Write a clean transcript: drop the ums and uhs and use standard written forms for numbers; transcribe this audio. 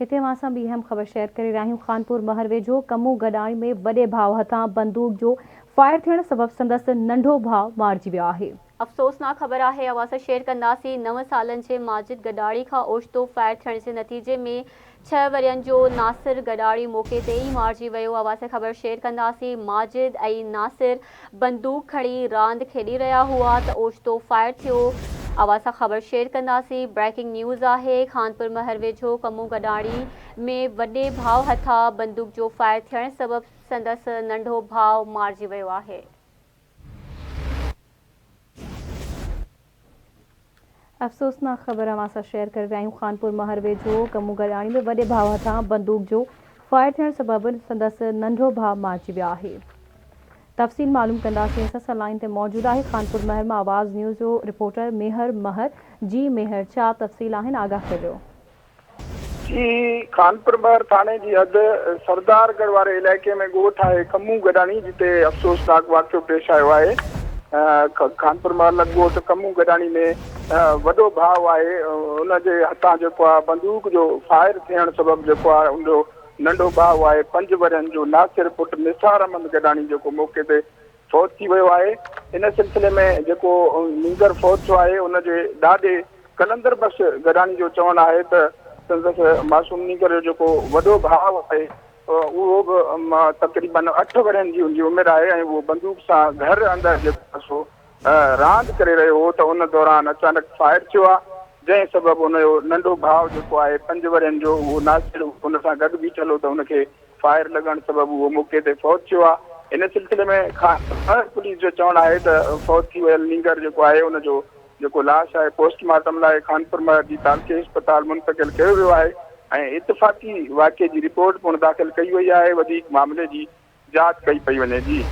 هتي اوهان سان ٻي اهم خبر شيئر ڪري رهيا آهيون خانپور مهر ويجهو ڪمو گڏاڻي ۾ وڏي ڀاء هٿان بندوق جو فائر ٿيڻ سبب سندس ننڍو ڀاء مارجي ويو آهي. افسوسناڪ خبر آهي اوهان سان شيئر ڪنداسين نو سالن جي ماجد گڏاڻي کان اوچتو فائر ٿيڻ جي نتيجي ۾ ڇهه ورهين جو ناصر گڏاڻي موقعي تي ئي مارجي ويو اوهان سان خبر شيئر ڪنداسين ماجد ۽ ناصر بندوق کڻي راند کيڏي رهيا هئا ته اوچتو فائر ٿيو اوهان سان خبر شيئر ڪنداسين بريڪنگ نيوز آهي خانپور مهر ويجهو ڪمون گڏاڻي ۾ وڏي ڀاء هٿان بندوق جو فائر ٿيڻ سبب سندس ننڍو ڀاء مارجي ويو آهي. افسوسناڪ خبر اوهان سان شيئر ڪري رهيا آهيون خانپور مهر ويجهو ڪمون گڏاڻي ۾ وڏي ڀاء هٿان بندوق جو فائر ٿيڻ سبب سندس ننڍو ڀاء مارجي ويو آهي تفصيل معلوم ڪنداسين اسان سان لائين تي موجود آهي خانپور مهر مان آواز نيوز جو رپورٽر ميهر مهر جي ميهر ڇا تفصيل آهن آگاهه ڪجو. جي خانپور مهر ٿاڻي جي حد سردار ڳڙهه واري علائقي ۾ ڳوٺ آهي ڪمون گڏاڻي جتي افسوسناڪ واقعو پيش آيو آهي خانپور مهر لڳ ڳوٺ ڪمون گڏاڻي ۾ وڏو ڀاء آهي ان جي هٿان جيڪو آهي بندوق جو فائر ٿيڻ سبب جيڪو آهي ان جو ننڍو ڀاء آهي پنج ورهين جو ناصر پٽ نثار احمد گڏاڻي جيڪو موقعي تي فوت ٿي ويو آهي ان سلسلي ۾ جيڪو نينگر فوت ٿيو آهي ان جي ڏاڏي قلندر بخش گڏاڻي جو چوڻ آهي ته سندس معصوم نينگر جو جيڪو وڏو ڀاء آهي اهو به تقريبن اٺ ورهين جي ان جي عمر آهي ۽ اهو بندوق سان گهر اندر جيڪو سو راند ڪري رهيو هو ته ان دوران اچانڪ فائر ٿيو آهي جنهن سبب ان جو ننڍو ڀاء جيڪو آهي پنج ورهين جو اهو ناصر ان سان گڏ بيٺل هو ته ان کي فائر لڳڻ سبب اهو موقعي تي فوت ٿيو آهي. ان سلسلي ۾ خانپور پوليس جو چوڻ آهي ته فوت ٿي ويل نينگر جيڪو آهي ان جو جيڪو لاش آهي پوسٽ مارٽم لاء خانپور مهر جي تعلقي اسپتال منتقل ڪيو ويو آهي ۽ اتفاقي واقعي جي رپورٽ پڻ داخل ڪئي وئي آهي وڌيڪ معاملي جي جاچ ڪئي پئي وڃي. جي.